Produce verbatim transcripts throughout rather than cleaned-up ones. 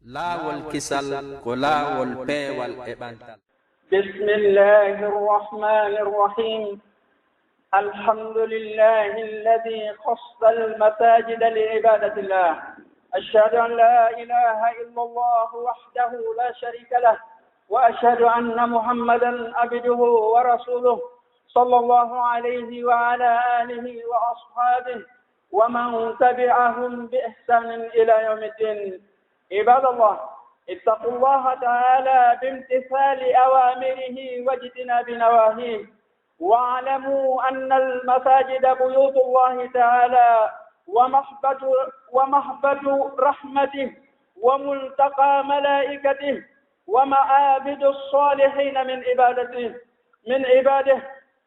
Laawol kisal ko laawol peewal e ɓantal. بسم الله الرحمن الرحيم. الحمد لله الذي خص المساجد لعبادة الله. أشهد أن لا إله إلا الله وحده لا شريك له، وأشهد أن محمدا عبده ورسوله، صلى الله عليه وعلى آله وأصحابه ومن تبعهم بإحسان إلى يوم الدين. عباد الله، اتقوا الله تعالى بامتثال أوامره واجتناب نواهيه، واعلموا أن المساجد بيوت الله تعالى ومحبة، ومحبة رحمته وملتقى ملائكته ومعابد الصالحين من عبادته، من عباده،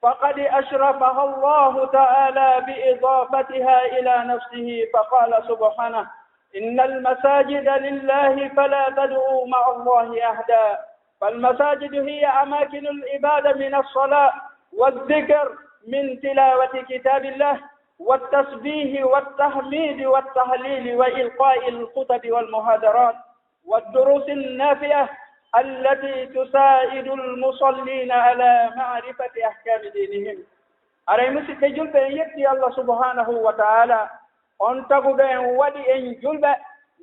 فقد أشرفها الله تعالى بإضافتها إلى نفسه، فقال سبحانه: إن المساجد لله فلا تدعوا مع الله أحدا. فالمساجد هي أماكن العبادة من الصلاة والذكر، من تلاوة كتاب الله والتسبيح والتحميد والتهليل وإلقاء الخطب والمحاضرات والدروس النافعة التي تساعد المصلين على معرفة أحكام دينهم. Haray, musidɓe julɓe, en yetti Allah subhanahu wa ta'ala, on taguɗo en, waɗi en julɓe,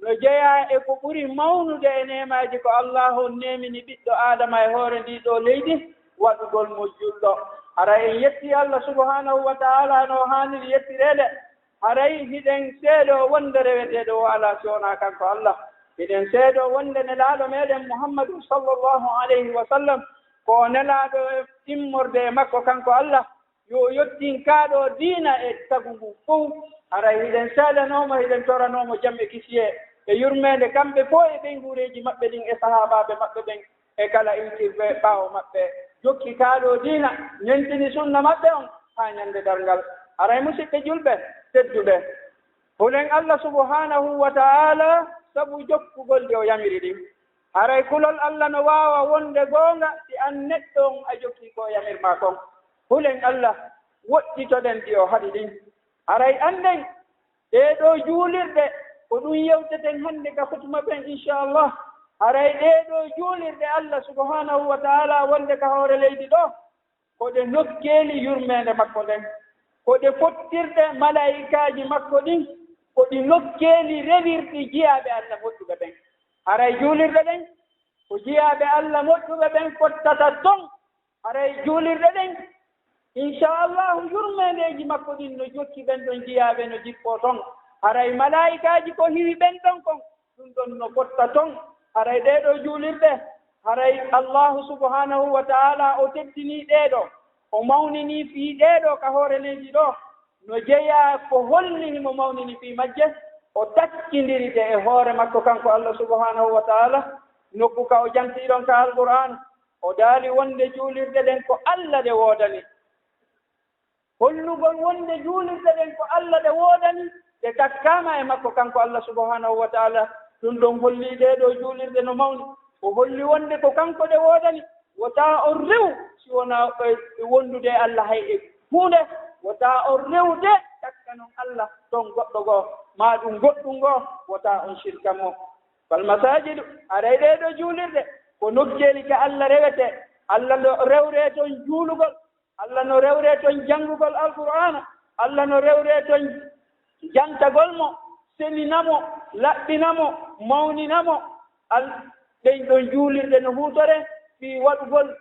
no jeyaa e ko ɓuri mawnude e neemaaji ko Allaahu on neemini ɓiɗɗo Aadama e hoore ndii ɗoo leydi, waɗugol mo julɗo. Haray en yetti Allah subhanahu wa ta'ala no haaniri yettireede. Haray hiɗen seedoo wonde reweteeɗo o alaa si wonaa kanko Allah. Hiɗen seedoo wonde Nelaaɗo meɗen Muhammadu sallallahu alayhi wa sallam ko o nelaaɗo e immorde e makko kanko Allah, yo o yottin kaa ɗoo diina e tagu ngun fow. Haray hiɗen seedanoo mo, hiɗen toranoo mo jam e kisiyee e yurmeende, kamɓe fow e ɓeynguureeji maɓɓe ɗin e sahaabaaɓe maɓɓe ɓen, e kala iwtirɓe ɓaawo maɓɓe, jokki kaa ɗoo diina, ñentini sunna maɓɓe on haa ñande darngal. Haray, musidɓe julɓe tedduɓe, hulen Allah subhanahu wa ta'ala sabu jokkugol ɗi o yamiri ɗin. Haray kulol Allah no waawa wonde goonga si an neɗɗo on a jokkii ko o yamir maa kon. Hulen Allah, woɗɗitoɗen ɗi o haɗi ɗin. Haray annden, ɗee ɗoo juulirɗe, ko ɗum yewteten hannde ka hutuba ɓen, inchallah. Haray ɗee ɗoo juulirɗe Allah subhanahu wa ta'ala wonde ka hoore leydi ɗoo, ko ɗe nokkeeli yurmeende makko nden, ko ɗe fottirɗe malaa'ikaaji makko ɗin, ko ɗi nokkeeli rewirɗi jiyaaɓe Allah moƴƴuɓe ɓen. Haray juulirɗe ɗen, ko jiyaaɓe Allah moƴƴuɓe ɓen fottata ton. Haray juulirɗe ɗen, inchallahu, yurmeendeeji makko ɗin no jokki ɓen ɗon jiyaaɓe, no jippoo ton. Haray malaa'ikaaji ko hiwi ɓen ɗon kon, ɗum ɗon no fotta ton. Haray ɗee ɗoo juulirɗe, haray Allahu subhanahu wa ta'ala o teddinii ɗee ɗoo, o mawninii fii ɗee ɗoo ka hoore leydi ɗoo. No jeyaa ko holli himo mawnini fii majje, o takkindiri ɗe e hoore makko kanko Allah subhanahu wa ta'ala, nokku ka o jantii ɗon ka Alqur'aan. O daali wonde juulirɗe ɗen ko Allah ɗe woodani. Hollugol wonde juulirɗe ɗen ko Allah ɗe woodani, ɗe takkaama e makko kanko Allah subhanahu wa ta'ala, ɗum ɗon hollii ɗee ɗoo juulirɗe no mawni. O holli wonde ko kanko ɗe woodani, wota on rew si wonaa e wondude e Allah hay e huunde, wota on rew de takka non Allah ton goɗɗo goo, maa ɗum goɗɗum goo, wota on shirka mo. Fal masajidu, haray ɗee ɗoo juulirɗe ko nokkeeli ka Allah rewetee. Allah no rewree ton juulugol, Allah no rewree ton janngugol Alqur'aana, Allah no rewree ton jantagol mo, senina mo, laɓɓina mo, mawnina mo. Al-, ɗen ɗon juulirɗe no huutoree fii waɗugol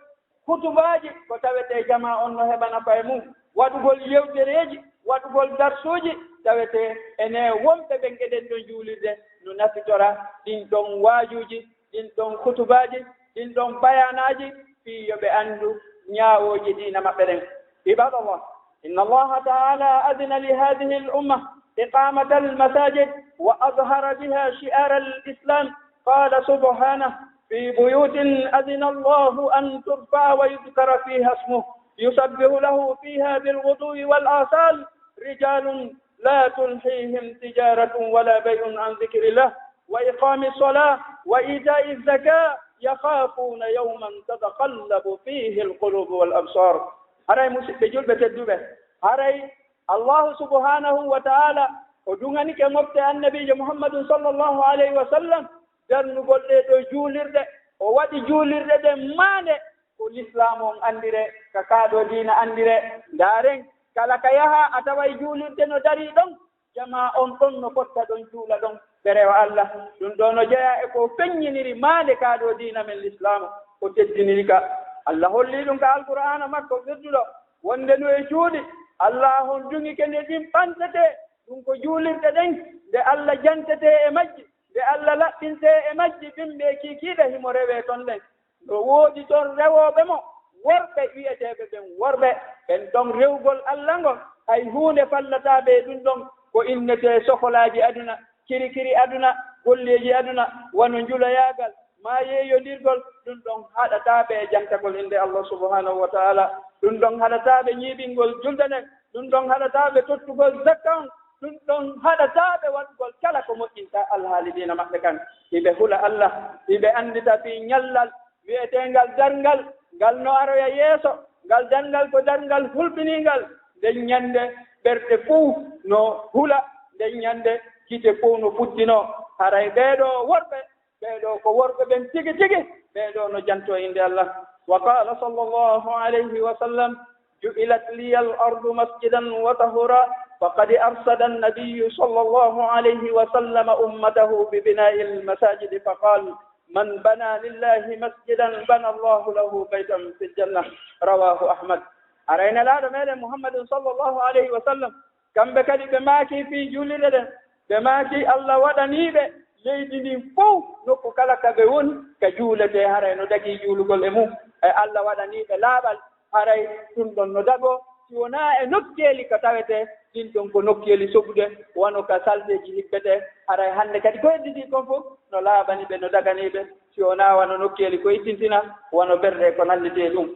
hutubaaji, ko tawetee jamaa on no heɓa nafa e mum, waɗugol yewtereeji, waɗugol darsuuji, tawetee enee wonɓe ɓen e ɗen ɗon juulirɗe no nafitora ɗin ɗon waajuuji, ɗin ɗon hutubaaji, ɗin ɗon bayaanaaji fii yo ɓe anndu ñaawooji diina maɓɓe ɗen. Ibadallah, إن الله تعالى أذن لهذه الأمة إقامة المساجد وأظهر بها شعار الإسلام. قال سبحانه: في بيوت أذن الله أن ترفع ويذكر فيها اسمه يسبح له فيها بالغدو والآصال رجال لا تلهيهم تجارة ولا بيع عن ذكر الله وإقام الصلاة وإيتاء الزكاة يخافون يوما تتقلب فيه القلوب والأبصار. Haray, musidɓe julɓe tedduɓe, haray Allahu subhanahu wa ta'ala o duŋanike mofte Annabiijo Muhammadun sallallahu alayhi wa sallam, darnugol ɗee ɗoo juulirɗe, o waɗi juulirɗe ɗen maande, ko lislaamu on anndire, ka kaa ɗoo diina anndire. Ndaaren, kala ka yaha a taway juulirde no darii ɗon, jamaa on ɗon no fotta ɗon juula ɗon, ɓe rewa Allah. Ɗum ɗoo no jeyaa e ko feññiniri maande kaa ɗoo diina men lislaamu, ko teddiniri ka. Allah hollii ɗum ka Alqur'aana makko tedduɗo, wonde no e cuuɗi Allah on duŋike nde ɗin ɓantetee, ɗum ko juulirɗe ɗen, nde Allah jantetee e majji, nde Allah laɓɓintee e majji, bimbi e kiikiiɗe himo rewee ton ɗen. No woodi ton rewooɓe mo, worɓe wi'eteeɓe ɓen worɓe, ɓen ton rewgol Allah ngol, hay huunde fallataa ɓe e ɗum ɗon, ko innetee sokolaaji aduna, kirikiri aduna, golleeji aduna, wano njuloyaagal, maa yeeyondirgol, ɗum ɗon haɗataa ɓe e jantagol innde Allah subhanahu wa ta'ala, ɗum ɗon haɗataa ɓe ñiiɓingol julde nden, ɗum ɗon haɗataa ɓe tottugol zakka on, ɗum ɗon haɗataa ɓe waɗugol kala ko moƴƴinta alhaali diina maɓɓe kan. Hiɓe hula Allah, hiɓe anndita fii ñallal wi'eteengal darngal, ngal no aroya yeeso, ngal darngal ko darngal hulɓiniingal, nden ñande ɓerɗe fow no hula, nden ñande gite fow no futtino. Haray ɓee ɗoo worɓe, ɓee ɗoo ko worɓe ɓen tigi tigi, ɓee ɗoo no janto innde Allah. Wa qala sallallahu alayhi wa sallam, جعلت لي الأرض مسجدا وطهورا، فقد أرشد النبي صلى الله عليه وسلم أمته ببناء المساجد فقال: من بنى لله مسجدا بنى الله له بيتا في الجنة. رواه أحمد. Haray Nelaaɗo meɗen Muhammadun sallallahu alayhi wa sallam, kamɓe kadi ɓe maaki fii juulirɗe ɗen, ɓe maaki Allah waɗanii ɓe leydi ndin fow, nokku kala ka ɓe woni, ka juuletee, haray no dagii juulugol e mum. E Allah waɗanii ɓe laaɓal, haray ɗum ɗon no dagoo, si wonaa e nokkeeli ka tawetee ɗin ɗon ko nokkeeli soɓuɗe, wano ka salteeji hibbetee, haray hannde kadi ko heddii kon fow no laaɓani ɓe, no daganii ɓe, si wonaa wano nokkeeli ko ittintina, wano berɗe ko nallitee ɗum.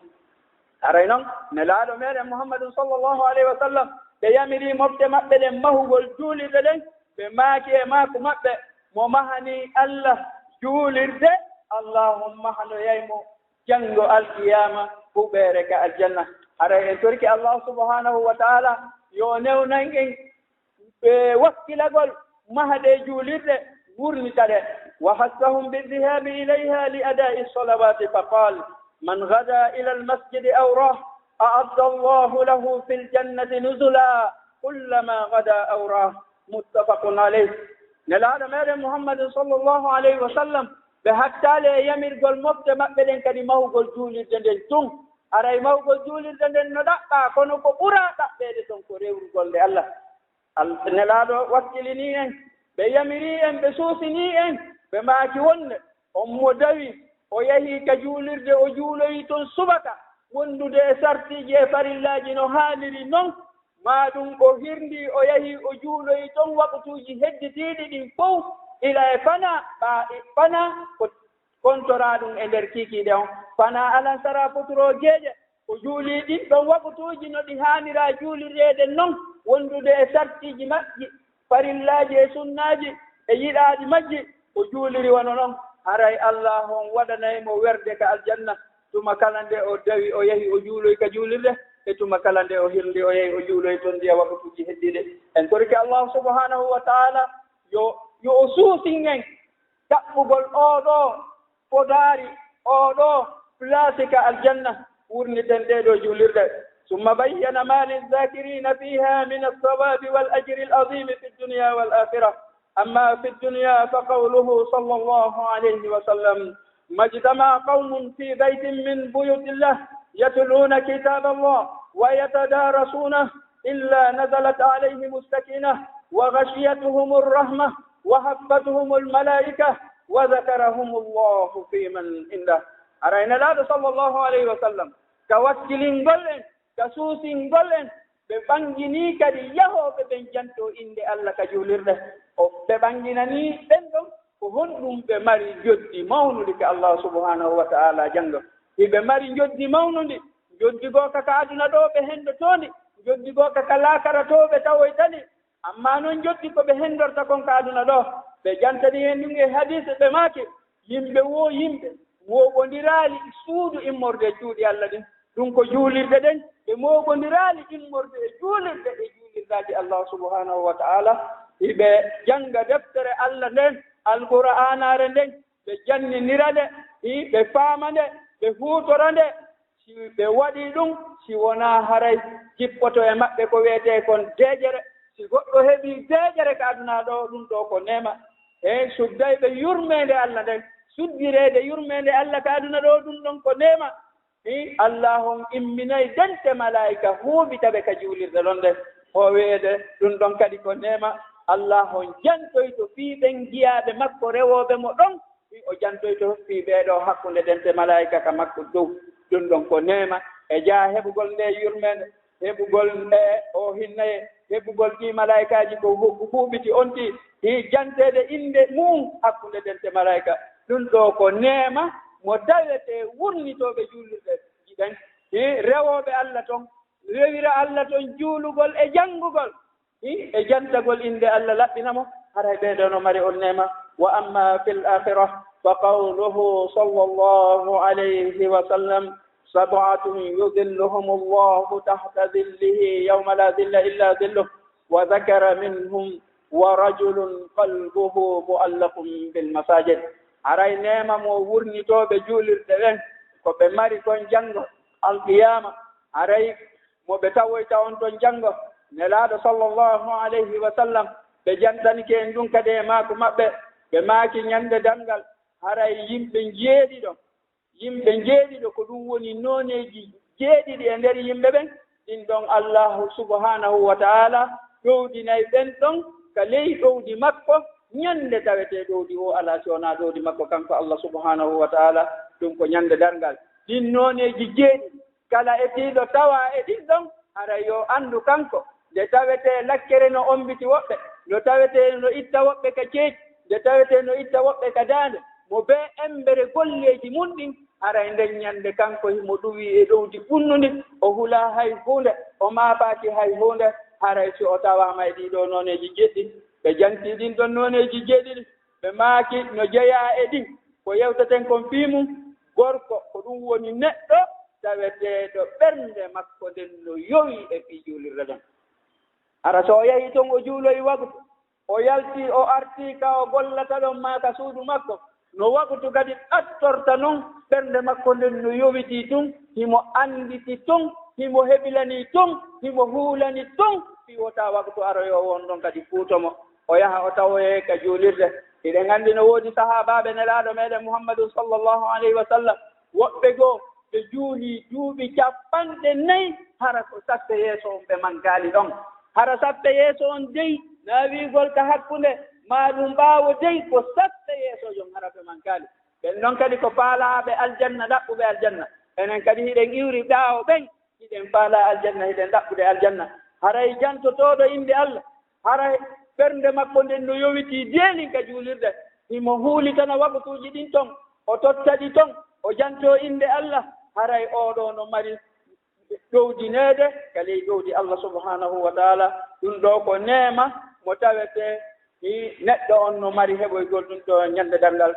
Haray non, Nelaaɗo meɗen Muhammadun sallallahu alayhi wa sallam, ɓe yamiri mofte maɓɓe ɗen mahugol juulirɗe ɗen, ɓe maaki e maaku maɓɓe, mo mahanii Allah juulirde, Allahumma hanoyay mo janngo alkiyaama huɓeere ka aljanna. Haray en torike Allah subhanahu wa ta'ala yo newnan en ɓe wakkilagol mahde juulirɗe, wurnita ɗe. وحثهم بالذهاب إليها لأداء الصلوات فقال: من غدا إلى المسجد أو راح أعد الله له في الجنة نزلا كلما غدا أو راح. متفق عليه. Nelaaɗo meɗen Muhammadun sallallahu alayhi wa sallam, ɓe hattaali e yamirgol mofte maɓɓe ɗen kadi mahugol juulirde nden tun. Haray mahugol juulirde nden no ɗaɓɓaa, kono ko ɓuraa ɗaɓɓeede ton ko rewrugol nde Allah. Al-, Nelaaɗo wakkilinii en, ɓe yamirii en, ɓe suusinii en, ɓe maaki wonde on mo dawi, o yahii ka juulirde, o juuloyii ton subaka, wondude e sartiiji e farillaaji no haaniri non, maa ɗum o hirndii, o yahii, o juuloyii ton waqtuuji hedditiiɗi ɗin fow, ila e fanaa, ɓaa e fanaa ko kontoraa ɗum e nder kiikiiɗe on. Fanaa alansaraa foturoo geeƴe, o juulii ɗin ɗon waqtuuji no ɗi haaniraa juulireede non, wondude e sartiiji majji, farillaaji e sunnaaji e yiɗaaɗi majji, o juuliri wano non. Haray Allah on waɗanay mo werde ka aljanna, tuma kala nde o dawi, o yahi, o juuloy ka juulirde, e tuma kala nde o hirndi, o yahi, o juuloy ton ndiya waqtuuji heddiiɗi. En torike Allah subhanahu wa ta'ala yo, yo o suusin en ɗaɓɓugol oo ɗoo fodaari, oo ɗoo place ka aljanna, wurniten ɗee ɗoo juulirɗe. ثم بين ما للذاكرين فيها من الثواب والأجر العظيم في الدنيا والآخرة. أما في الدنيا فقوله صلى الله عليه وسلم: ما اجتمع قوم في بيت من بيوت الله يتلون كتاب الله ويتدارسونه إلا نزلت عليهم السكينة وغشيتهم الرحمة وحفتهم الملائكة وذكرهم الله فيمن عنده. Haray Nelaaɗo sallallahu alayhi wa sallam ka wakkilingol en, ka suusingol en, ɓe ɓanginii kadi yahooɓe ɓen jantoo innde Allah ka juulirɗe. O, ɓe ɓanginanii ɓen ɗon ko honɗum ɓe mari njoddi mawnundi ka Allah subhanahu wa ta'ala janngo. Hiɓe mari njoddi mawnundi, njoddi goo ka, ka aduna ɗoo ɓe henndotoo ndi, njoddi goo ka, ka laakara to ɓe tawoyta ndi. Ammaa non njoddi ko ɓe henndorta kon ka aduna ɗoo, ɓe jantanii en ɗum e hadiise, ɓe maaki, yimɓe wo yimɓe mooɓondiraali suudu immorde e cuuɗi Allah ɗin. Ɗum ko juulirɗe ɗen, ɓe mooɓondiraali immorde e juulirɗe e juulirɗaaji Allah subhanahu wa ta'ala. Hiɓe jannga deftere Allah nden, Alqur'aanaare nden, ɓe janninira nde, hi ɓe faama nde, ɓe huutora nde. Si ɓe waɗii ɗum, si wonaa haray jippoto e maɓɓe ko wiyetee kon deeƴere, si goɗɗo heɓii deeƴere ka aduna ɗoo, ɗum ɗoo ko neema. He sudday ɓe yurmeende Alla nden, suddireede yurmeende Alla ka aduna ɗoo, ɗum ɗon ko neema. Hi Allah on imminay dente malaa'ika huuɓita ɓe ka juulirde ɗon nden. O wi'eede ɗum ɗon kadi ko neema. Allah on jantoyto fii ɓen jiyaaɓe makko rewooɓe mo ɗon, hi o jantoyto fii ɓee ɗoo hakkunde dente malaa'ika ka makko dow. Ɗum ɗon ko neema e jaa heɓugol nde yurmeende, heɓugol e o hinnaye, heɓugol ɗii malaa'ikaaji ko hu-, huuɓiti on tii, hi janteede innde mu'un hakkunde dente malaa'ika. Ɗum ɗoo ko neema mo tawetee wurnitooɓe juulirde ji ɓen. Hi rewooɓe Alla ton, rewira Alla ton juulugol e janngugol. Hi e jantagol innde Alla laɓɓina mo, haray ɓee ɗoo no mari on neema. وأما في الآخرة فقوله صلى الله عليه وسلم: سبعة يظلهم الله تحت ظله يوم لا ظل إلا ظله، وذكر منهم: ورجل قلبه معلق بالمساجد. Haray neema mo wurnitooɓe juulirde ɓen, ko ɓe mari kon janngo alqiyaama, haray mo ɓe tawoyta on ton janngo, Nelaaɗo sallallahu alayhi wa sallam, ɓe jantanike en ɗum kadi e maaku maɓɓe, ɓe maaki ñande darngal, haray yimɓe njeeɗiɗo, yimɓe njeeɗiɗo, ko ɗum woni nooneeji jeeɗiɗi e nder yimɓe ɓen, ɗin ɗon Allaahu subhaanahu wa ta'aala ɗowdinay ɓen ɗon ka ley ɗowdi makko, ñande tawetee ɗowdi o alaa si wonaa ɗowdi makko kanko Allah subhaanahu wa ta'aala, ɗum ko ñande darngal. Ɗin nooneeji jeeɗiɗi, kala etiiɗo tawaa e ɗin ɗon, haray yo anndu kanko, nde tawetee lakkere no ommbiti woɓɓe, no tawetee no itta woɓɓe ka ceeƴi, nde tawetee no itta woɓɓe ka daande, mo bee emmbere golleeji mun ɗin, haray nden ñande kanko himo ɗuwii e ɗowdi ɓunnundi, o hulaa hay huunde, o maapaaki hay huunde, haray si o tawaama e ɗii ɗoo nooneeji jeeɗiɗi, ɓe jantii ɗin ɗon nooneeji jeeɗiɗi, ɓe maaki no jeyaa e ɗin, ko yewteten kon fii mun, gorko, ko ɗum woni neɗɗo taweteeɗo ɓernde makko nden no yowi e fii juulirde ɗon. Hara so o yahii ton o juuloyi wagtu, o yaltii o artii ka o gollata ɗon maa ka suudu makko, no wagtu kadi ɓattorta non, ɓernde makko nden no yowitii tun, himo annditi tun, himo hebilanii tun, himo huulani tun, fii wota wagtu aroyoowo on ɗon kadi fuuto mo. O yaha o tawoyee ka juulirde. Hiɗen anndi no woodi sahaabaaɓe Nelaaɗo meɗen Muhammadun sallallahu alayhi wa sallam, woɓɓe goo ɓe juulii duuɓi cappanɗe nayi, hara ko sappe yeeso on ɓe mankaali ɗon. Hara sappe yeeso on dey, naa wiigol ka hakkunde, maa ɗum ɓaawo dey, ko sappe yeeso jon hara ɓe mankaali. Ɓen ɗon kadi ko faalaaɓe aljanna, ɗaɓɓuɓe aljanna. Enen kadi hiɗen iwri ɓaawo ɓen, hiɗen faalaa aljanna, hiɗen ɗaɓɓude aljanna. Haray jantotooɗo innde Allah, haray ɓernde makko nden no yowitii deelin ka juulirde, himo huulitana waqtuuji ɗin ton, o totta ɗi ton, o jantoo innde Allah, haray oo ɗoo no mari ɗowdineede ka ley ɗowdi Allah subhanahu wa taala. Ɗum ɗoo ko neema mo tawetee hi neɗɗo on no mari heɓoygol ɗum ɗoo ñande darngal.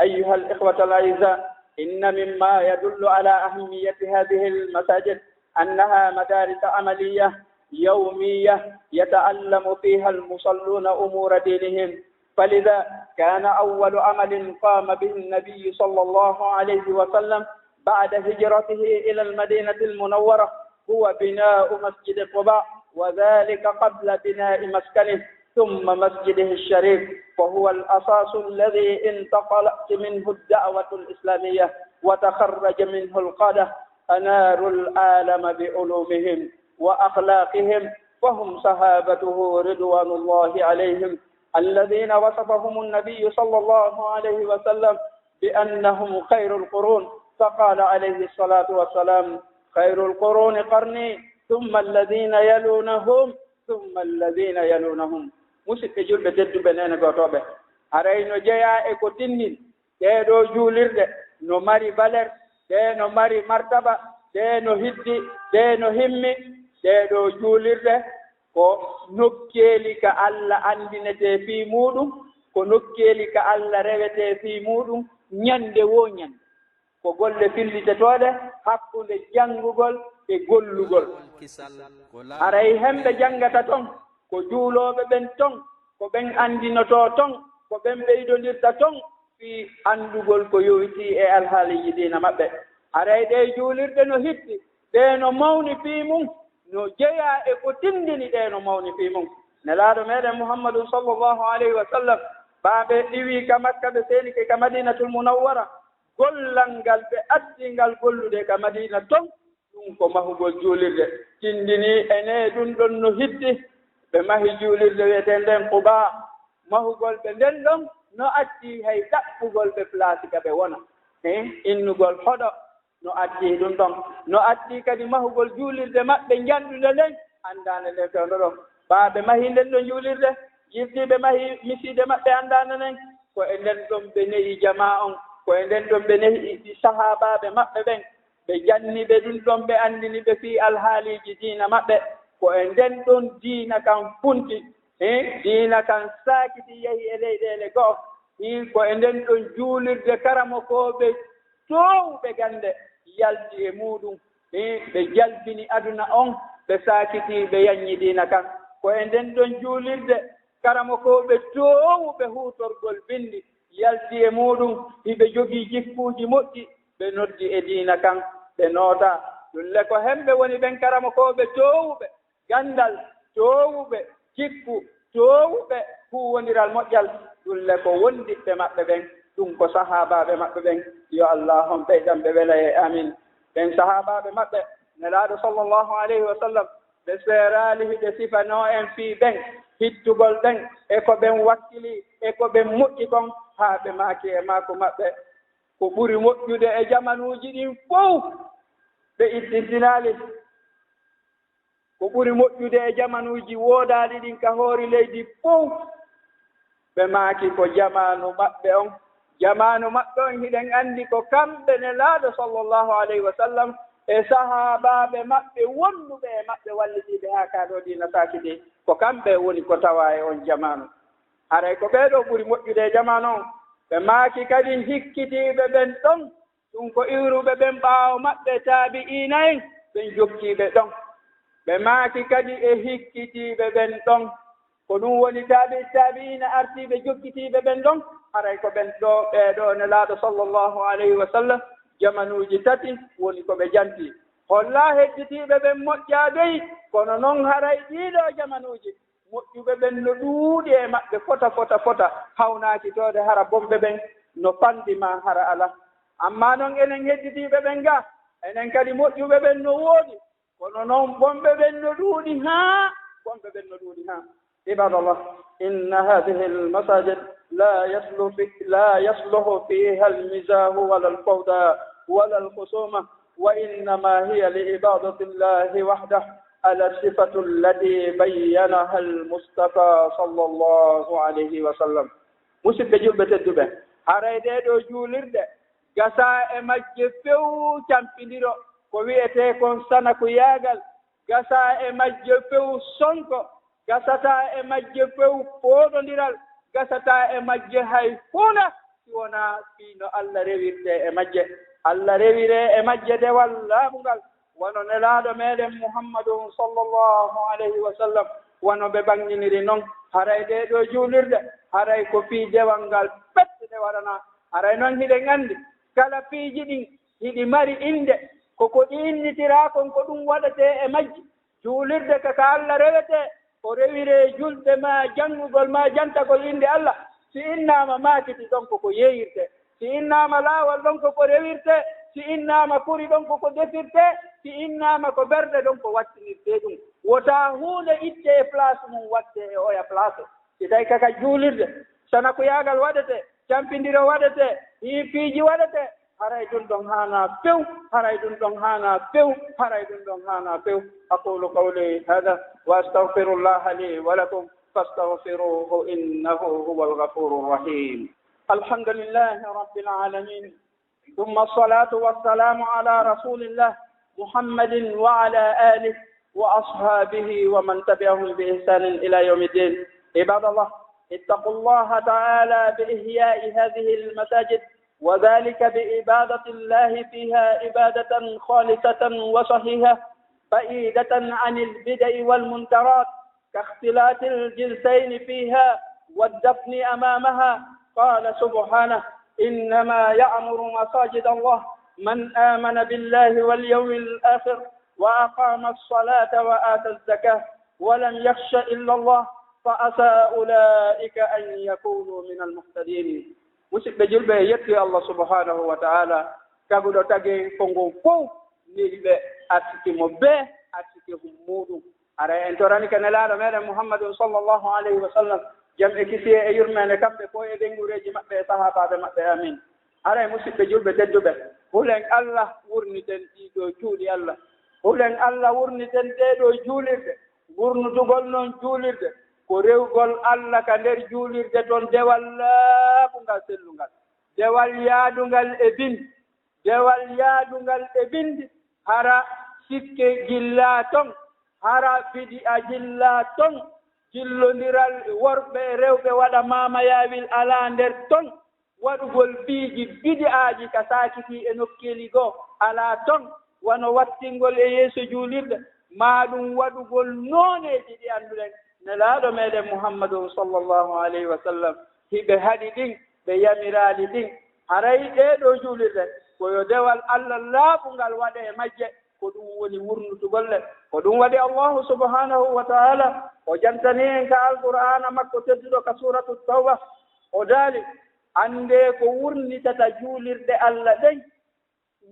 أيها الإخوة الأعزاء، إن مما يدل على أهمية هذه المساجد أنها مدارس عملية يومية يتعلم فيها المصلون أمور دينهم، فلذا كان أول عمل قام به النبي صلى الله عليه وسلم بعد هجرته إلى المدينة المنورة هو بناء مسجد قباء، وذلك قبل بناء مسكنه ثم مسجده الشريف، فهو الأساس الذي انطلقت منه الدعوة الإسلامية وتخرج منه القادة أناروا العالم بعلومهم وأخلاقهم، فهم صحابته رضوان الله عليهم الذين وصفهم النبي صلى الله عليه وسلم بأنهم خير القرون، فقال عليه الصلاة والسلام: خير القرون قرني ثم الذين يلونهم ثم الذين يلونهم. Musidɓe julɓe tedduɓe, neene gootooɓe, haray no jeyaa e ko tinndini ɗee ɗoo juulirɗe no mari valeur, ɗee no mari martaba, ɗee no hiddi, ɗee no himmi. Ɗee ɗoo juulirɗe ko nokkeeli ka Alla anndinetee fii muuɗum, ko nokkeeli ka Alla rewetee fii muuɗum ñande woo ñande. Ko golle fillitetooɗe hakkunde janngugol e gollugol. Haray hemɓe janngata ton, ko juulooɓe ɓen ton, ko ɓen anndinotoo ton, ko ɓen ɓeydondirta ton, fii anndugol ko yowitii e alhaaliiji diina maɓɓe. Haray ɗee juulirɗe no hitti, ɗee no mawni fii mum, no jeyaa e ko tinndini ɗee no mawni fii mum. Nelaaɗo meɗen Muhammadun sallallahu alayhi wa sallam, ɓaaɓe ɗiwii ka Makka, ɓe seenike ka Madinatul Munawwara, gollal ngal ɓe addi ngal gollude ka Madina ton, ɗum ko mahugol juulirde. Tinndini ene ɗum ɗon no hitti, ɓe mahi juulirde wi'etee nden Quba. Mahugol ɓe nden ɗon no addi hay ɗaɓɓugol ɓe place ka ɓe wona. He, innugol hoɗo no addi ɗum ɗon. No addi kadi mahugol juulirde maɓɓe njanɗunde nden, anndaande nden fewndo ɗon. Ɓaaɓe mahi nden ɗon juulirde, yirtii ɓe mahi misiide maɓɓe anndaande nden, ko e nden ɗon ɓe ne'i jamaa on, ko e nden ɗon ɓe ne'i sahaabaaɓe maɓɓe ɓen. Ɓe janni ɓe ɗum ɗon, ɓe anndini ɓe fii alhaaliiji diina maɓɓe. Ko e nden ɗon diina kan funti, hii, diina kan saakiti, yahi e leyɗeele go'o. Hii, ko e nden ɗon juulirde karamokooɓe toowuɓe gannde yalti e muuɗum. Hii, ɓe jalbini aduna on, ɓe saakiti, ɓe yanyi diina kan. Ko e nden ɗon juulirde karamokooɓe toowuɓe huutorgol binndi yalti e muuɗum, hiɓe jogii jikkuuji moƴƴi, ɓe noddi e diina kan, ɓe nootaa. Ɗum le ko hemɓe woni ɓen karamokooɓe toowuɓe ganndal, toowuɓe jikku, toowuɓe huuwondiral moƴƴal. Ɗum le ko wondiɓɓe maɓɓe ɓen, ɗum ko sahaabaaɓe maɓɓe ɓen. Yo Allah on ɓeydan ɓe welayee. Amin. Ɓen sahaabaaɓe maɓɓe, Nelaaɗo sallallahu alayhi wa sallam, ɓe seeraali hiɓe sifanoo en fii ɓen, hittugol ɓen, e ko ɓen wakkili, e ko ɓen moƴƴi kon, haa ɓe maaki e maaku maɓɓe, ko ɓuri moƴƴude e jamanuuji ɗin fow, ɓe ittintinaali. Ko ɓuri moƴƴude e jamanuuji woodaaɗi ɗin ka hoori leydi fow, ɓe maaki ko jamaanu maɓɓe on. Jamaanu maɓɓe on, hiɗen anndi ko kamɓe Nelaaɗo sallallahu alayhi wa sallam e sahaabaaɓe maɓɓe wonduɓe e maɓɓe, wallitiiɓe haa kaa ɗoo diina saakiti, ko kamɓe woni ko tawaa e on jamaanu. Haray ko ɓee ɗoo ɓuri moƴƴude e jamaanu on. Ɓe maaki kadi hikkitiiɓe ɓen ɗon, ɗum ko iwruɓe ɓen ɓaawo maɓɓe, taabi'iina en, ɓen jokkiiɓe ɗon. Ɓe maaki kadi e hikkitiiɓe ɓen ɗon. Ko ɗum woni taabi'i taabi'iina artiiɓe jokkitiiɓe ɓen ɗon. Haray ko ɓen ɗoo, ɓee ɗoo Nelaaɗo sallallahu alayhi wa sallam, jamanuuji tati woni ko ɓe janti. Hollaa hedditiiɓe ɓen moƴƴaa dey, kono non haray ɗii ɗoo jamanuuji, moƴƴuɓe ɓen no ɗuuɗi e maɓɓe fota, fota, fota, hawnaaki toode hara bonɓe ɓen no fanɗi maa hara alaa. Ammaa non enen hedditiiɓe ɓen ga, enen kadi moƴƴuɓe ɓen no woodi, kono non bonɓe ɓen no ɗuuɗi haa, bonɓe ɓen no ɗuuɗi haa. عباد الله، إن هذه المساجد لا يصلح في-، لا يصلح فيها المزاح ولا الفوضى ولا الخصومة، وإنما هي لعبادة الله وحده على الصفة التي بينها المصطفى صلى الله عليه وسلم. Musidɓe julɓe tedduɓe, haray ɗee ɗoo juulirɗe gasaa e majje few campindiro, ko wi'etee kon sanakuyaagal, gasaa e majje few sonko, gasataa e majje few fooɗondiral, gasataa e majje hay huunde si wonaa fii no Alla rewirtee e majje. Alla rewiree e majje dewal laaɓungal, wano Nelaaɗo meɗen Muhammadun sallallahu alayhi wa sallam, wano ɓe ɓanginiri non. Haray ɗee ɗoo juulirɗe, haray ko fii dewal ngal pette ɗe waɗanaa. Haray non hiɗen anndi, kala piiji ɗin hiɗi mari innde, ko ko ɗi innitiraa kon, ko ɗum waɗetee e majji. Juulirde ka, ka Alla rewetee, o rewiree julde maa janngugol maa jantagol innde Alla. Si innaama maakiti ɗon ko ko yeeyirtee, si innaama laawol ɗon ko ko rewirtee, si innaama kuri ɗon ko ko defirtee, si innaama ko berde ɗon ko wattinirtee ɗum. Wota huunde ittee e place mum wattee e oya place. Si tawi ka, ka juulirde, sanakuyaagal waɗetee, campindiro waɗetee, hii piiji waɗetee, haray ɗum ɗon haanaa few, haray ɗum ɗon haanaa few, haray ɗum ɗon haanaa few. أقول قولي هذا وأستغفر الله لي ولكم فاستغفروه إنه هو الغفور الرحيم. الحمد لله رب العالمين، ثم الصلاة والسلام على رسول الله محمد وعلى آله وأصحابه ومن تبعهم بإحسان إلى يوم الدين. عباد الله، اتقوا الله تعالى بإحياء هذه المساجد، وذلك بعبادة الله فيها عبادة خالصة وصحيحة، بعيدة عن البدع والمنكرات، كاختلاط الجنسين فيها والدفن أمامها. قال سبحانه: إنما يعمر مساجد الله من آمن بالله واليوم الآخر وأقام الصلاة وآتى الزكاة ولم يخش إلا الله فعسى أولئك أن يكونوا من المهتدين. Musidɓe julɓe, yetti Allah subhanahu wa ta'ala, taguɗo tagi ko ngon fof, neli ɓe, arsiki mo bee arsiki hum muuɗum. Haray en torani ka Nelaaɗo meɗen Muhammadun sallallahu alayhi wa sallam, jam e kisiyee e yurmeende kamɓe fof e ɓeynguureeji maɓɓe e sahaabaaɓe maɓɓe. Amin. Haray musidɓe julɓe tedduɓe, hulen Allah, wurniten ɗii ɗoo cuuɗi Allah. Hulen Allah, wurniten ɗee ɗoo juulirɗe. Wurnutugol non juulirɗe ko rewgol Allah ka nder juulirde ton dewal laaɓungal sellungal, dewal yaadungal e bimbi, dewal yaadungal e bimbi, hara sikke jillaa ton, hara bidi'a jillaa ton, jillondiral worɓe e rewɓe waɗa maamayaawil alaa nder ton, waɗugol piiji bidi'aaji ka saakitii e nokkeeli goo alaa ton, wano wattingol e yeeso juulirɗe, maa ɗum waɗugol nooneeji ɗi annduɗen Nelaaɗo meɗen Muhammadun sallallahu alayhi wa sallam hiɓe haɗi ɗin, ɓe yamiraali ɗin. Haray ɗee ɗoo juulirɗe ko yo dewal Allah laaɓungal waɗe e majje, ko ɗum woni wurnutugol ɗe. Ko ɗum waɗi Allahu subhanahu wa ta'ala o jantani en ka Alqur'aana makko tedduɗo ka Suuratu Tawba, o daali, anndee ko wurnitata juulirɗe Allah ɗen,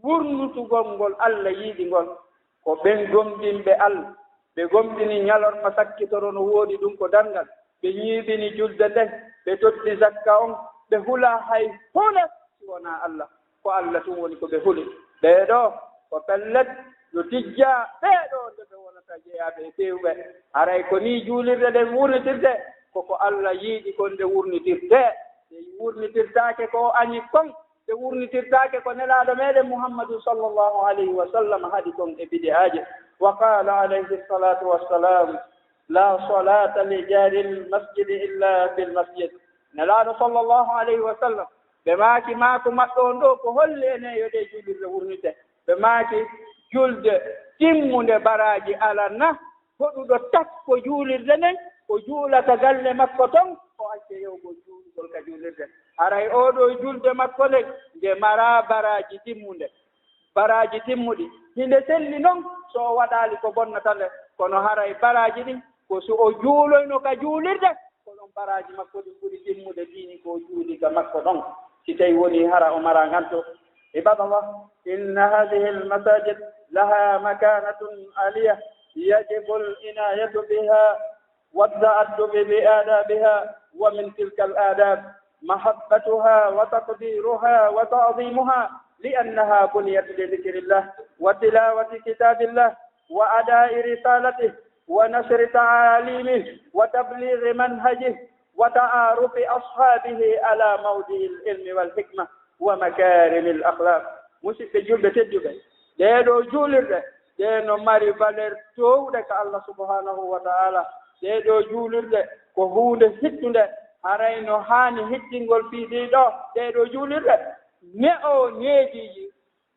wurnutugol ngol Allah yiɗi ngol, ko ɓen gomɗinɓe Allah, ɓe gomɗini ñalorma sakkitoro no woodi ɗum ko darngal, ɓe ñiiɓini julde nden, ɓe totti zakka on, ɓe hulaa hay huunde si wonaa Allah. Ko Allah tun woni ko ɓe huli. Ɓee ɗoo, ko pellet, yo tijjaa ɓee ɗoo nde ɓe wonata jeyaaɓe e feewɓe. Haray ko nii juulirɗe ɗen wurnitirtee, ko ko Allah yiɗi kon ɗe wurnitirtee. Ɗe wurnitirtaake ko o añi kon, ɗe wurnitirtaake ko Nelaaɗo meɗen Muhammadu sallallahu alayhi wa sallam haɗi kon e bidi'aaje. Wa qaala alayhi salatu wassalam, la salata li jaril masjidi illa fil masjid. Nelaaɗo sallallahu alayhi wa sallam, ɓe maaki, maaku maɓɓe on ɗoo ko holli enen yo ɗee juulirɗe wurnite? Ɓe maaki, julde timmunde baraaji alaa na, hoɗuɗo takko juulirde nden, o juula ka galle makko ton, o acca yahugol juulugol ka juulirde. Haray oo ɗoo julde makko nden, nde maraa baraaji timmunde. Baraaji timmuɗi. Hinde selli non, so o waɗaali ko bonnata nde, kono haray baraaji ɗin, ko si o juuloyno ka juulirde, ko ɗon baraaji makko ɗin ɓuri timmude diini ko o juuli ka makko ɗon, si tawi woni hara o maraa nganto. عباد الله، إن هذه المساجد لها مكانة عالية يجب العناية بها والتأدب بآدابها، ومن تلك الآداب محبتها وتقديرها وتعظيمها، لأنها بنيت لذكر الله وتلاوة كتاب الله وأداء رسالته ونشر تعاليمه وتبليغ منهجه وتعارف أصحابه على موضع العلم والحكمة ومكارم الأخلاق. Musidɓe julɓe tedduɓe, ɗee ɗoo juulirɗe, ɗee no mari valeur toowuɗe ka Allah subhanahu wa ta'ala. Ɗee ɗoo juulirɗe ko huunde hittunde, haray no haani hittingol fii ɗii ɗoo, ɗee ɗoo juulirɗe. Ne o neediiji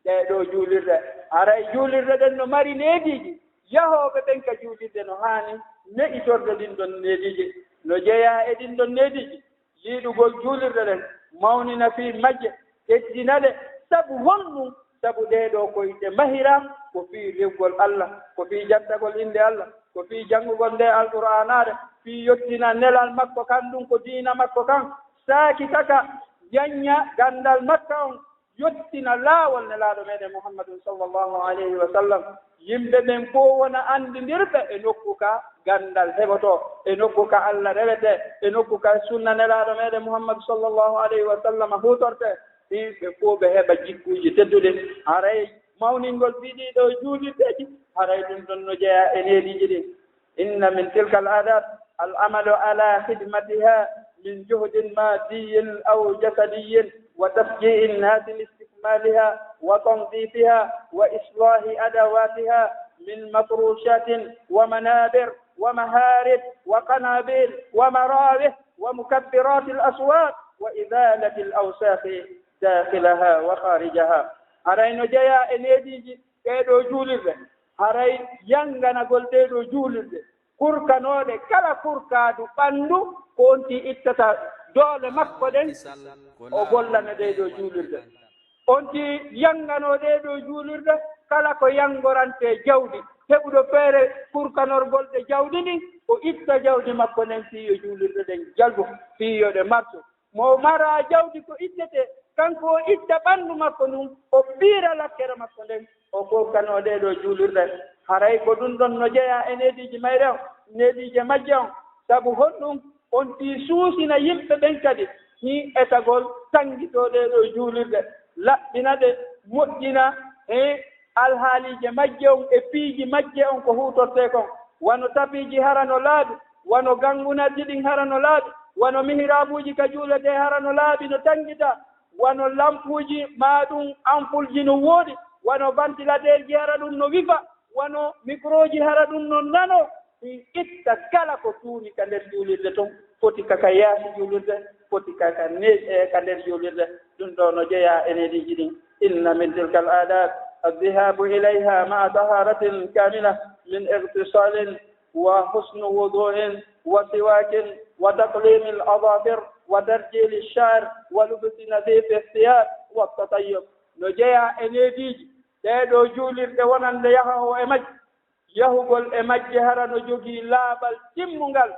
ɗee ɗoo juulirɗe. Haray juulirɗe ɗen no mari neediiji. Yahooɓe ɓen ka juulirde no haani ne'itorde ɗin ɗon neediiji. No jeyaa e ɗin ɗon neediiji, yiɗugol juulirɗe ɗen, mawnina fii majje, teddina ɗe. Sabu honɗum? Sabu ɗee ɗoo koy ɗe mahiraa ko fii rewgol Allah, ko fii jantagol innde Allah, ko fii janngugol ndee Alqur'aanaare, fii yottina nelal makko kan, ɗum ko diina makko kan, saakitaka, yañña ganndal makka on, yottina laawol Nelaaɗo meɗen Muhammadun sallallahu alayhi wa sallam. Yimɓe ɓen fow wona anndindirɓe e nokku ka ganndal heɓotoo, e nokku ka Allah rewetee, e nokku ka sunna Nelaaɗo meɗen Muhammadu sallallahu alayhi wa sallam huutortee. Ɗin ɓe fow ɓe heɓa jikkuuji tedduɗi. Haray mawningol fii ɗii ɗoo juulirdeeji, haray ɗum ɗon no jeyaa e neediiji ɗin. إن من تلك الآداب العمل على خدمتها من جهد مادي أو جسدي وتشجيع الناس لاستكمالها وتنظيفها وإصلاح أدواتها من مفروشات ومنابر ومهارب وقنابل ومراوح ومكبرات الأصوات وإزالة الأوساخ داخلها وخارجها. Haray no jeyaa e neediiji ɗee ɗoo juulirɗe, haray yannganagol ɗee ɗoo juulirɗe, kurkanooɗe kala kurkaadu ɓanndu, ko on tigi ittata doole makko ɗen, o gollana ɗee ɗoo juulirɗe. On ti yanganoo ɗee ɗoo juulirɗe, kala ko yangorantee jawdi, heɓuɗo feere kurkanorgol ɗe jawdi ndin, o itta jawdi makko nden fii yo juulirɗe ɗen jalbu, fii yo ɗe martu. Mo maraa jawdi ko ittetee, kanko o itta ɓanndu makko ndun, o ɓiira lakkere makko nden, o kurkanoo ɗee ɗoo juulirɗe. Haray ko ɗun ɗon no jeyaa e neediiji mayre on, neediije majje on. Sabu honɗun? On tii suusina yimɓe ɓen kadi, hii etagol tanngitoo ɗee ɗoo juulirɗe, laɓɓina ɗe, moƴƴina, hee, alhaaliije majje on e piiji majje on ko huutortee kon, wano tapiiji hara no laaɓi, wano ganngunarji ɗin hara no laaɓi, wano mihraabuuji ka juuletee hara no laaɓi no tanngita, wano lampuuji maa ɗun ampulji no wooɗi, wano vantilateerji hara ɗun no wifa, wano mikrooji hara ɗun no nanoo. Ɗin itta kala ko tuuni ka nder juulirde ton, foti ka ka yaasi juulirde, foti ka ka ne-, e ka nder juulirde. Ɗun ɗoo no jeyaa e neediiji ɗin. إن من تلك العادات الذهاب إليها مع طهارة كاملة من اغتسال وحسن وضوء وسواك وتقليم الأظافر وترجيل الشعر ولبس نظيف الثياب والتطيب. No jeyaa e neediiji ɗee ɗoo juulirɗe wonande yaha o e majje. Yahugol e majje hara no jogii laaɓal timmungal,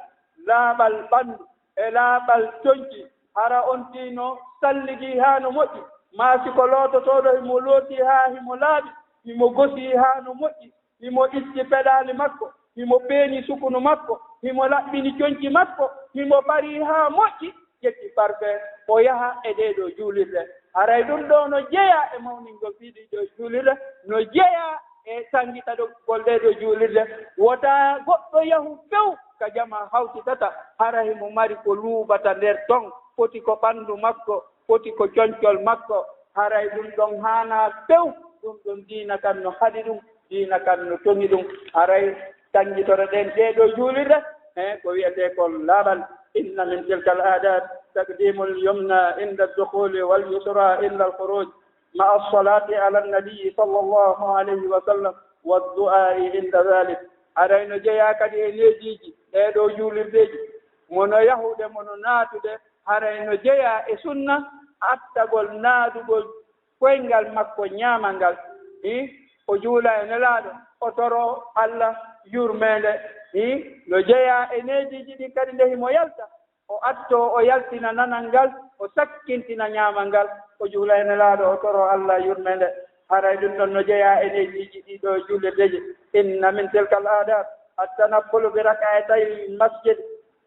laaɓal ɓanndu e laaɓal conci. Hara on tii no salligii haa no moƴƴi, maa si ko loototooɗo himo lootii haa himo laaɓi, himo gosii haa no moƴƴi, himo itti peɗaali makko, himo peeni sukunu makko, himo laɓɓini conci makko, himo parii haa moƴƴi, ƴetti parfum, o yaha e ɗee ɗoo juulirɗe. Haray ɗun ɗoo no jeyaa e mawningol fii ɗii ɗoo juulirɗe, no jeyaa e tanngitagol ɗee ɗoo juulirɗe. Wota goɗɗo yahu few ka jamaa hawtitata, hara himo mari ko luuɓata nder ton, foti ko ɓanndu makko, foti ko concol makko. Haray ɗun ɗon haanaa few, ɗun ɗon diina kan no haɗi ɗun. Diina kan no toŋi ɗun, haray tanngitoro ɗen ɗee ɗoo juulirɗe, he ko wi'etee kon laaɓal. إن من تلك العادات تقديم اليمنى عند الدخول واليسرى عند الخروج مع الصلاة على النبي صلى الله عليه وسلم والدعاء عند ذلك. Haray no jeyaa kadi e neediiji ɗee ɗoo juulirdeeji, mo no yahude, mo no naatude, haray no jeyaa e sunna attagol naadugol koyngal makko ɲaamal ngal, hii, o juula e Nelaaɗo, o toroo Alla yurmeende, hii, no jeyaa e neediiji ɗin kadi nde himo yalta, o attoo, o yaltina nanal ngal, o sakkintina ɲaamal ngal, o juula e Nelaaɗo, o toroo Alla yurmeende. Haray ɗun ɗon no jeyaa e neediiji ɗii ɗoo juulirdeeji. إن من تلك العادات التنفل بركعتي المسجد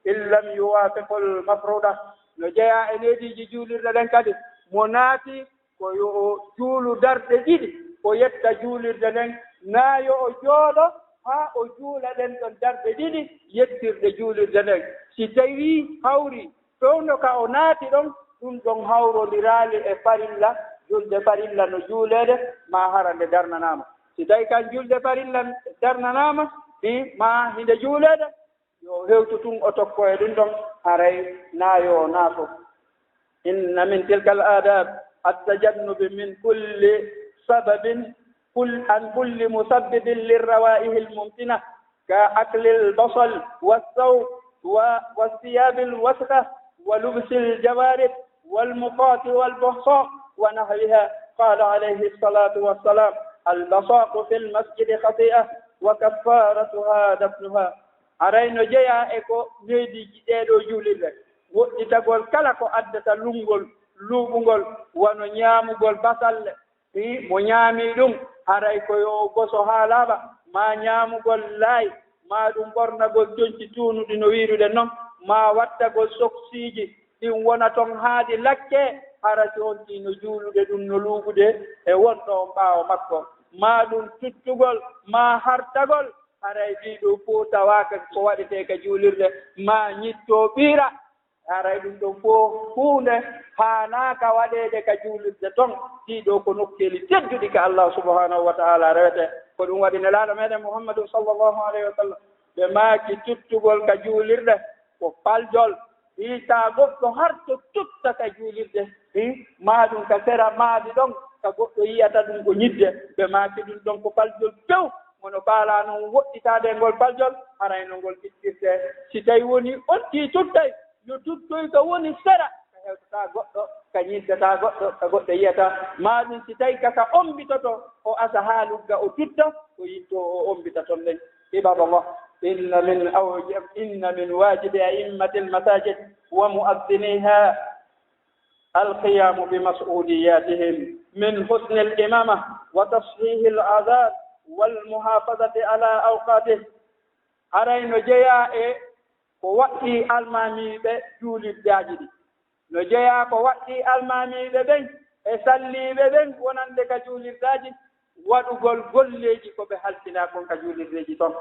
إن لم يوافق المفروضة. No jeyaa e neediiji juulirɗe ɗen kadi, mo naati ko yo o juulu darɗe ɗiɗi, o yetta juulirde nden, naa yo o jooɗo haa o juula ɗen ɗon darɗe ɗiɗi yettirde juulirde nden. Si tawii hawri fewndo ka o naati ɗon, ɗun ɗon hawrondiraali e farilla, julde farilla no juuleede, maa hara nde darnanaama. Si tawii kan julde farilla darnanaama, ɗi maa hinde juuleede, yo o hewtu tun o tokko e ɗun ɗon, haray naa yo o naato. إن من تلك الآداب التجنب من كل سبب، كل، عن كل مسبب للروائح الممتنة، كأكل البصل والثوم و-، والثياب الوسخة ولبس الجوارب والمخاط والبصاق ونحوها. قال عليه الصلاة والسلام: البصاق في المسجد خطيئة وكفارتها دفنها. Haray no jeyaa e ko neediiji ɗee ɗoo juulirɗe, woɗɗitagol kala ko addata lunngol, luuɓungol, wano ɲaamugol basalle, hii, mo ɲaamii ɗun, haray ko yo o goso haa laaɓa, maa ɲaamugol laay, maa ɗun ɓornagol conci tuunuɗi no wi'iruɗen non, maa wattagol soksiiji ɗin wona ton haa ɗi lakkee, hara si on tii no juulude ɗun no luuɓude e wonɗo on ɓaawo makko, maa ɗun tuttugol, maa hartagol, haray ɗii ɗoo fow tawaaka ko waɗetee ka juulirde, maa ɲittoo ɓiira. Haray ɗun ɗon fow huunde haanaaka waɗeede ka juulirde ton. Ɗii ɗoo ko nokkeeli tedduɗi ka Allah subhanahu wa ta'ala rewetee. Ko ɗun waɗi Nelaaɗo meɗen Muhammadun sallallahu alayhi wa sallam, ɓe maaki tuttugol ka juulirde ko paljol. Hii, taa goɗɗo harto tutta ka juulirde, hii, maa ɗun ka sera maadi ɗon, ka goɗɗo yi'ata ɗun ko ɲidde. Ɓe maaki ɗun ɗon ko paljol few. Mo no faalaa non woɗɗitaade ngol paljol, haray no ngol ittirtee. Si tawii wonii on tii tuttay, no tuttoy ka woni sera, ka hewtataa goɗɗo, ka ñiddataa goɗɗo, ka goɗɗo yiyataa. Maa ɗum si tawi ka, ka ombitoto, o asa haa lugga, o tutta, o yitto, o ombita ton ɗen. عباد الله، إن من أوج-، إن من واجب أئمة المساجد ومؤذنيها القيام بمسؤولياتهم من حسن الإمامة وتصحيح الأذان والمحافظة على أوقاته. Haray no jeyaa e ko waɗɗii almaamiiɓe juulirdaaji ɗi. No jeyaa ko waɗɗii almaamiiɓe ɓen e salliiɓe ɓen wonande ka juulirdaaji, waɗugol golleeji ko ɓe halfinaa kon ka juulirdeeji ton.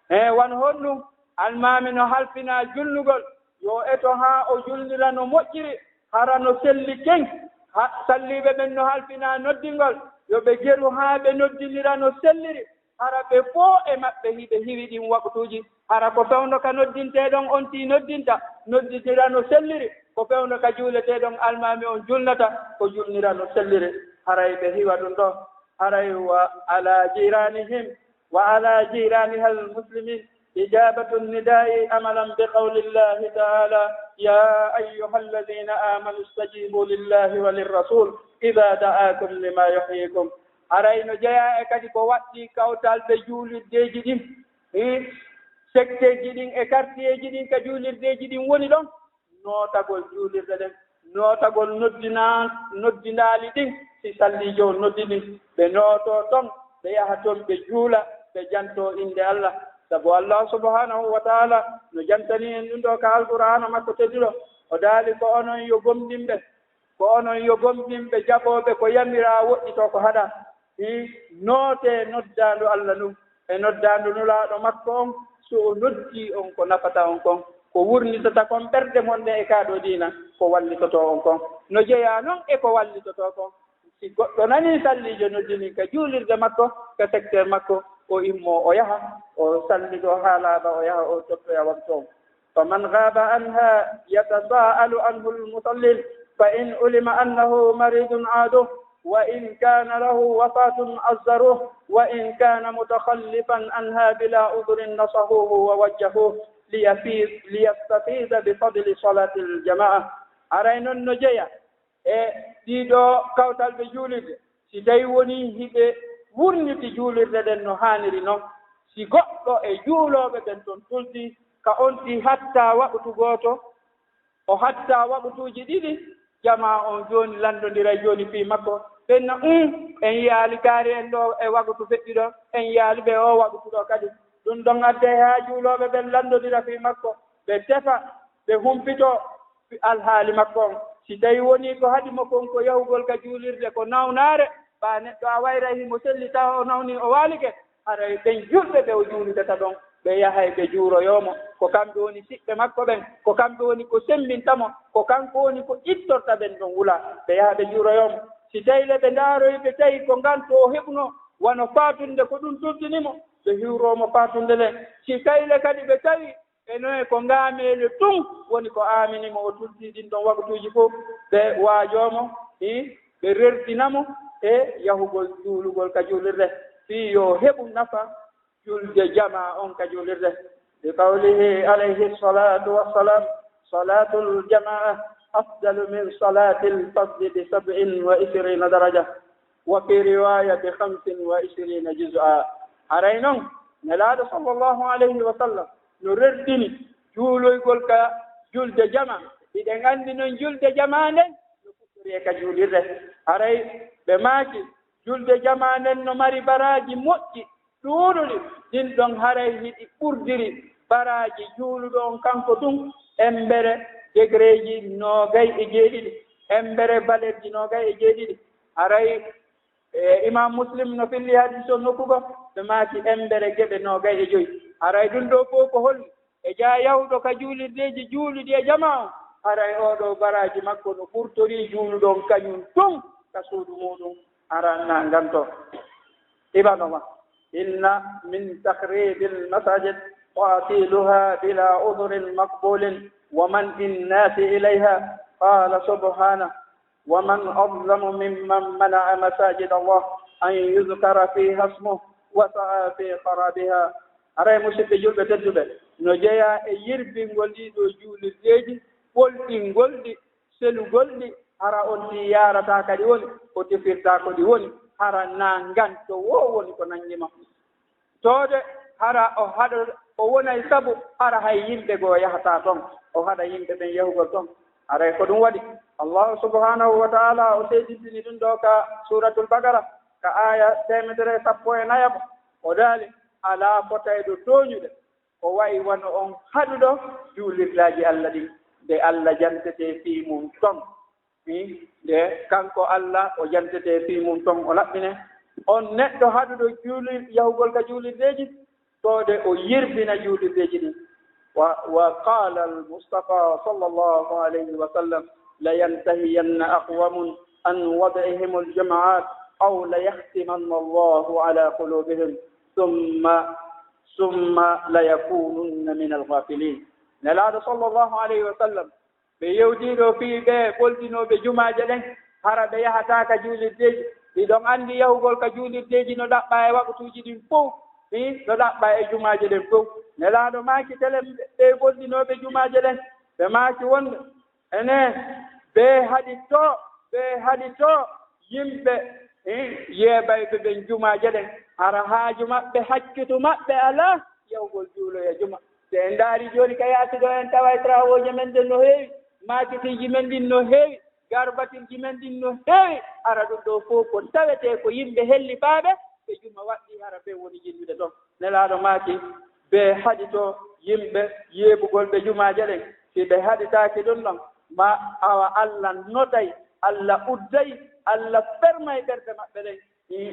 He wano honɗum? Almaami no halfinaa julnugol, yo eto haa o julnira no moƴƴiri, hara no selli ken. Ha, salliiɓe ɓen no halfinaa noddingol, yo ɓe geru haa ɓe noddinira no selliri, hara ɓe fow e maɓɓe hiɓe hiwi ɗin waqtuuji. Hara ko fewndo ka noddintee ɗon on tii noddinta, noddinira no selliri, ko fewndo ka juuletee ɗon almaami on julnata, ko julnira no selliri. Haray ɓe hiwa ɗum ɗo. Haray وعلى جيرانهم، وعلى جيرانها المسلمين إجابة النداء عملا بقول الله تعالى: يا أيها الذين آمنوا استجيبوا لله وللرسول إذا دعاكم لما يحييكم. Haray no jeyaa e kadi ko waɗɗii kawtalɓe juulirdeeji ɗin, e sekteeji ɗin e kartiyeeji ɗin ka juulirdeeji ɗin woni ɗon, nootagol juulirɗe ɗen, nootagol noddina-, noddindaali ɗin, si salliijo on noddini, ɓe nootoo ton, ɓe yaha ton, ɓe juula, ɓe jantoo innde Allah. Sabu Allah subhanahu wa ta'ala no jantanii en ɗum ɗoo ka Alqur'aana makko tedduɗo, o daali: ko onon yo gomɗinɓe, ko onon yo gomɗinɓe jaɓooɓe ko yamiraa, woɗɗitoo ko haɗaa. Hi, nootee noddaandu Allah ndun e noddaandu Nulaaɗo makko on, so o noddii on ko nafata on kon, ko wurnitata kon ɓerɗe mon ɗen e kaa ɗoo diina, ko wallitotoo on kon. No jeyaa non e ko wallitotoo kon. Si goɗɗo nanii salliijo noddini ka juulirde makko, ka secteur makko, o immoo o yaha, o sallitoo haa laaɓa, o yaha o tottoya waktu on. فمن غاب عنها يتساءل عنه المصلين، فإن علم أنه مريض عاده، وإن كان له وفاة عزروه، وإن كان متخلفا عنها بلا عذر نصحوه ووجهوه ليفيض، ليستفيض بفضل صلاة الجماعة. Haray non no jeyaa e ɗii ɗoo kawtalɓe juulirde, si tawii wonii hiɓe wurniti juulirɗe ɗen no haaniri non, si goɗɗo e juulooɓe ɓen ton tultii, ka on tii hattaa waqtu gooto, o hattaa waqtuuji ɗiɗi, jamaa on jooni lanndondiray jooni fii makko. Ɓen na, "Um, en yaali kaari en ɗoo e waqtu feƴƴi ɗoo, en yaali ɓe oo waqtu ɗoo kadi." Ɗum ɗon adday haa juulooɓe ɓen lanndondira fii makko, ɓe tefa, ɓe humpitoo alhaali makko on. Si tawii wonii ko haɗi mo kon ko yahugol ka juulirde ko nawnaare, ɓaa neɗɗo a wayray himo selli tawa o nawnii o waalike, haray ɓen julɓe ɓe o juulidata ɗon, ɓe yahay ɓe juuroyoo mo. Ko kamɓe woni siɓɓe makko ɓen, ko kamɓe woni ko semmbinta mo, ko kanko woni ko ittorta ɓen ɗon wula. Ɓe yaha ɓe juuroyoo mo. Si tawii le ɓe ndaaroyi ɓe tawi ko nganto o heɓunoo, wano faatunde ko ɗum tuddini mo, ɓe hiwroo mo faatunde nden. Si tawii le kadi ɓe tawi e noye ko ngaameele tun woni ko aamini mo, o tultii ɗin ɗon waqtuuji fow, ɓe waajoo mo, hi, ɓe rerdina mo e yahugol juulugol ka juulirde, fii yo heɓu nafa julde jamaa on ka juulirde. لقوله عليه الصلاة والسلام: صلاة الجماعة أفضل من صلاة الفرد بسبع وعشرين درجة، وفي رواية بخمس وعشرين جزءا. Haray non, Nelaaɗo sallallahu alayhi wa sallam no rerdini juuloygol ka julde jamaa. Hiɗen anndi non julde jamaa nden no fuɗɗori e ka juulirde. Haray ɓe maaki, julde jamaa nden no mari baraaji moƴƴi ɗuuɗuɗi, ɗin ɗon haray hiɗi ɓurdiri baraaji juuluɗo on kanko tun embere degereeji noogay e jeeɗiɗi, embere valerji noogay e jeeɗiɗi. Haray, e, Imam Muslim no filli hadiis on nokku goo, ɓe maaki embere geɓe noogay e joy. Haray ɗum ɗoo fow ko holli? E jaa yahuɗo ka juulirdeeji juuluɗi e jamaa on, haray oo ɗoo baraaji makko no ɓurtorii juuluɗo on kañun tun ka suudu muuɗum, aran na nganto. عباد الله، إن من تخريب المساجد تعطيلها بلا عذر مقبول ومنع الناس إليها. قال سبحانه: ومن أظلم ممن منع مساجد الله أن يذكر فيها اسمه وسعى في خرابها. Haray, musiɓɓe julɓe tedduɓe, no jeyaa e yirbingol ɗii ɗoo juulirdeeji ɓolɗingol ɗi, selugol ɗi, hara on ɗi yaarata ka ɗi woni, o tefirta ko ɗi woni, hara nangan to wo woni ko nangi ma. Toode hara o haɗa, o wonay sabu hara hay yimɓe goo yahata ton, o haɗa yimɓe ɓen yahugol ton. Haray ko ɗum waɗi Allahu subhanahu wa ta'ala o seedintini ɗum ɗo ka Suratul Baqara, ka aya teemedere e sappo e nayaɓo. O daali, alaa fotayɗo tooñude ko wayi wano on haɗuɗo juulirlaaji Alla ɗin, nde Alla jantete fii mum ton. Nde kanko Alla o jantete fii mum ton, o laɓɓine. On neɗɗo haɗuɗo juuli-, yahugol ka juulirdeeji, toode o yirbina juulirdeeji ɗin. Wa, wa qaala al-Mustafa sallallahu alayhi wa sallam, "La yantahiyanna aqwamun an wad'ihim al-jumu'at, aw la yahtimanna Allahu ala qulubihim, thumma, thumma la yakununna min al-ghafilin." Nelaaɗo sallallahu alayhi wa sallam, ɓe yewtii ɗo fii ɓe ɓoltinooɓe jumaaje ɗen, hara ɓe yahataa ka juulirdeeji. Hiɗon anndi yahugol ka juulirdeeji no ɗaɓɓa e waqtuuji ɗin fow, hi, no ɗaɓɓa e jumaaje ɗen fow. Nelaaɗo maaki telen ɓe ɓoltinooɓe jumaaje ɗen, ɓe maaki wonde, enen, ɓe haɗitoo, ɓe haɗitoo yimɓe, eh, yeebayɓe ɓen jumaaje ɗen, hara haaju maɓɓe, haccutu maɓɓe alaa yahugol juuloya juma. Si en ndaari jooni ka yaasi ɗo, en taway travaux ji men ɗin no heewi, makitiiji men ɗin no heewi, garbatirji men ɗin no heewi, hara ɗum ɗo fow ko tawetee ko yimɓe hellifaaɓe, ɓe juma waɗɗii, hara ɓen woni jinnude ton. Nelaaɗo maaki, ɓe haɗitoo yimɓe yeebugol ɓe jumaaje ɗen. Si ɓe haɗitaaki ɗum ɗon, ma awa Alla notay, Alla udday, Alla fermay ɓerɗe maɓɓe ɗen.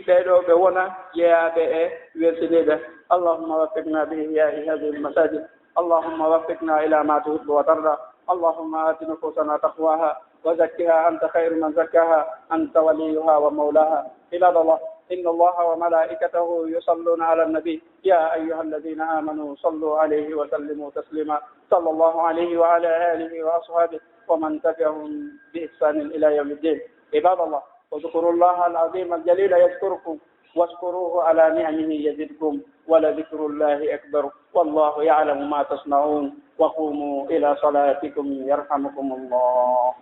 Ɓee ɗoo ɓe wona jeyaaɓe e weltiniiɓe. اللهم وفقنا بإحياء هذه المساجد. اللهم وفقنا إلى ما تحب وترضى. اللهم آت نفوسنا تقواها وزكها أنت خير من زكاها أنت وليها ومولاها. عباد الله، إن الله وملائكته يصلون على النبي. يا أيها الذين آمنوا صلوا عليه وسلموا تسليما. صلى الله عليه وعلى آله وأصحابه ومن تبعهم بإحسان إلى يوم الدين. عباد الله، اذكروا الله العظيم الجليل يذكركم واشكروه على نعمه يزدكم ولذكر الله أكبر والله يعلم ما تصنعون. وقوموا إلى صلاتكم يرحمكم الله.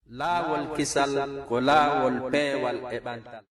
Laawol kisal ko laawol peewal e ɓantal.